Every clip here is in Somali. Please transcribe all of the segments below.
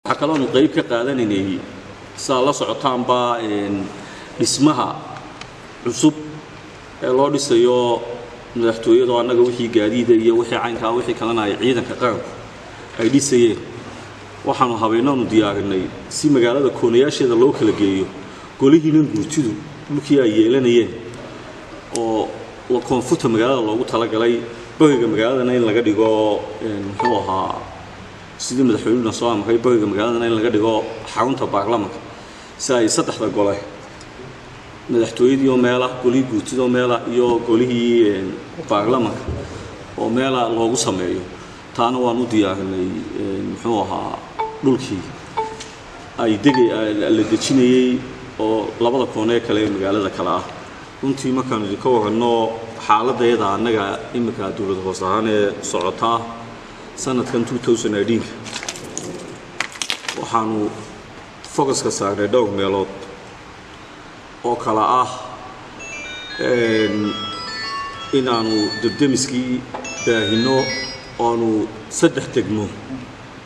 Waxaa kaloonu qayb ka qaadanaynay, sidaa la socotaanba, dhismaha cusub ee loo dhisayo madaxtooyadu, annaga wixii gaadiida iyo wixii caynkaa, wixii kalena ay ciidanka qaranku ay dhisayeen. Waxaanu habeenaanu diyaarinay si magaalada koonayaasheeda loo kala geeyo golihiinan guurtidu dhulkii ay yeelanayeen oo koonfurta magaalada loogu talagalay, bariga magaaladana in laga dhigo, muxuu ahaa, sidii madaxweynuhuna soo amray, bariga magaaladana in laga dhigo xarunta baarlamanka, si ay saddexda gole, madaxtooyadii oo meela, golihii guurtida oo meela iyo golihii baarlamanka oo meela loogu sameeyo. Taana waan u diyaarinay, muxuu ahaa, dhulkii ay degay la dejinayey oo labada koonee kale ee magaalada kale ah. Runtii markaanu idinka waranno xaaladayada annaga iminka dowlad hoos ahaan ee socotaa sanadkan 2018, waxaanu focuska saarnay dhowr meelood oo kale ah inaanu debdemiskii baahino, oanu 3 degmo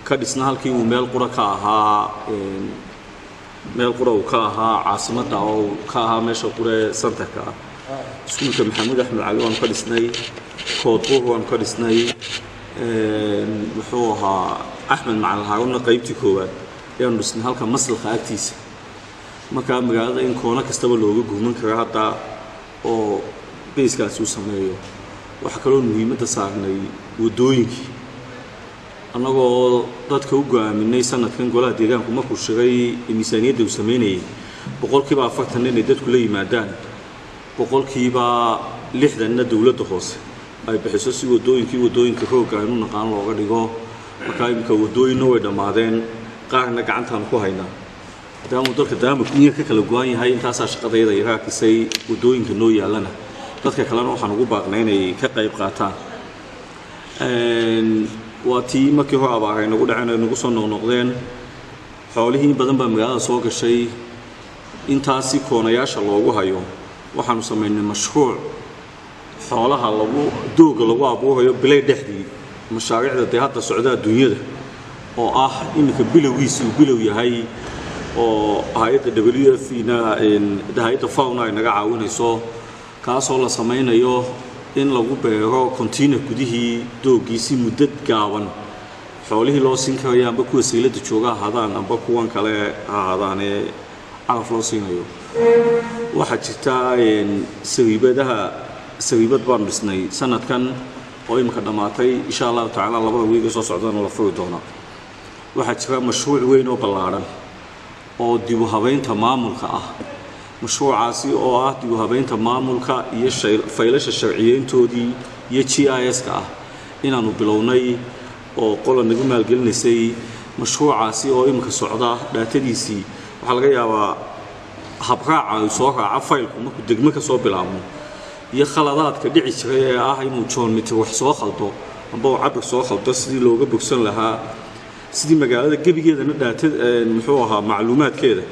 ka dhisna halkii uu meel qura ka ahaa, meel qura uu ka ahaa caasimadda oo ka ahaa meesha qura ee centerka ah. Iskuulka Maxamuud Axmed Cali waanu ka dhisnay, Koodbuur waanu ka dhisnay, muxuu ahaa, Axmed Macalin Haarunna qaybtii koowaad ayaanu dhisnay halka maslakha agtiisa. Markaa magaalada in koono kastaba looga gurman karo hadda oo bayskaasi uu sameeyo. Waxaa kaloo muhiimadda saarnay waddooyinkii, annagoo dadka u go'aaminay sanadkan golaha deegaanku markuu shigay miisaaniyadda uu sameynayay 40% inay dadku la yimaadaan, 60%na dowladda hoose ay bixiso, si waddooyinkii waddooyinka roogga aynu naqaan looga dhigo. Markaa iminka waddooyinna way dhammaadeen, qaarna gacantaanu ku haynaa, maadaamuu dalka daamurku ka kala go-an yahay. Intaasaa shaqadayada iraakisay waddooyinka noo yaalana, dadka kalena waxaan ugu baaqnay inay ka qayb qaataan. Waa tii markii hore abaar ay nagu dhaceen, ay nagu soo noqnoqdeen, xoolihii in badan baa magaalada soo gashay. Intaasi koonayaasha loogu hayo waxaanu samaynay mashruuc xoolaha lagu dooga lagu abuurayo bilay dhexdii, mashaariicda dee hadda socda adduunyada oo ah iminka bilowgiisii uu bilow yahay, oo hay-adda WF na, hay-adda FAO-na ay naga caawinayso, kaasoo la samaynayo in lagu beero container gudihii dooggiisi muddo gaaban xoolihii loo siin karayo, amba kuwa sayladda jooga ahaadaan amba kuwan kale ha ahaadaanee calaf loo siinayo. Waxaa jirta sariibadaha, sariibad baanu dhisnay sanadkan oo iminka dhammaatay, insha Allahu tacaala labada wiiga soo socdana la furi doonaa. Waxaa jira mashruuc weyn oo ballaadhan oo dib u habeynta maamulka ah, mashruucaasi oo ah dib u habeynta maamulka iyo faylasha sharciyeyntoodii iyo GIS-ka ah inaanu bilownay oo qola nagu maalgelinaysay. Mashruucaasi oo iminka socda datadiisii, waxaa laga yaabaa habraaca ay soo raaca faylku markuu degmo ka soo bilaabmo iyo khaladaadka dhici jiray ee ah inuu geometry wax soo khaldo amba uu cabir soo khaldo, sidii looga bogsan lahaa, sidii magaalada gebigeedana data, muxuu ahaa, macluumaadkeeda.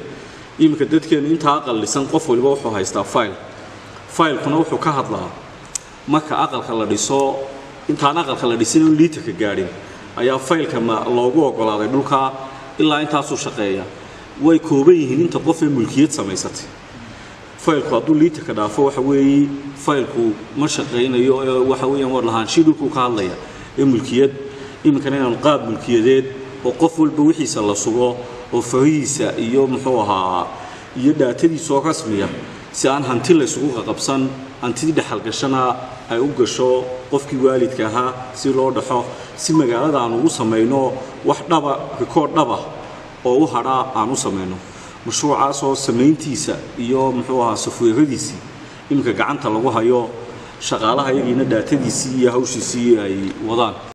Iminka dadkeenu intaa aqal dhisan qof waliba wuxuu haystaa fayl, faylkuna wuxuu ka hadlaa marka aqalka la dhiso. Intaan aqalka la dhisin in liitarka gaadhin ayaa faylka ma loogu ogolaaday dhulka, ilaa intaasuu shaqeeya. Way kooban yihiin inta qof ee mulkiyad samaysatay. Faylku hadduu liitarka dhaafo, waxa weeye faylku ma shaqaynayo. Ee waxa weeyaan war lahaanshii dhulkuu ka hadlaya ee mulkiyad. Iminkana inaanu qaab mulkiyadeed oo qof walba wixiisa la sugo oo farihiisa iyo, muxuu ahaa, iyo datadiisa oo rasmiya, si aan hanti laysugu qaqabsan, hantidii dhexalgashana ay u gasho qofkii waalidka ahaa si loo dhaxo, si magaalada aan ugu samayno wax dhaba, rikoodh dhaba oo u hadhaa aan u samayno. Mashruucaasoo samayntiisa iyo, muxuu ahaa, softwaradiisii iminka gacanta lagu hayo, shaqaalaha iyagiina datadiisii iyo hawshiisii ay wadaan.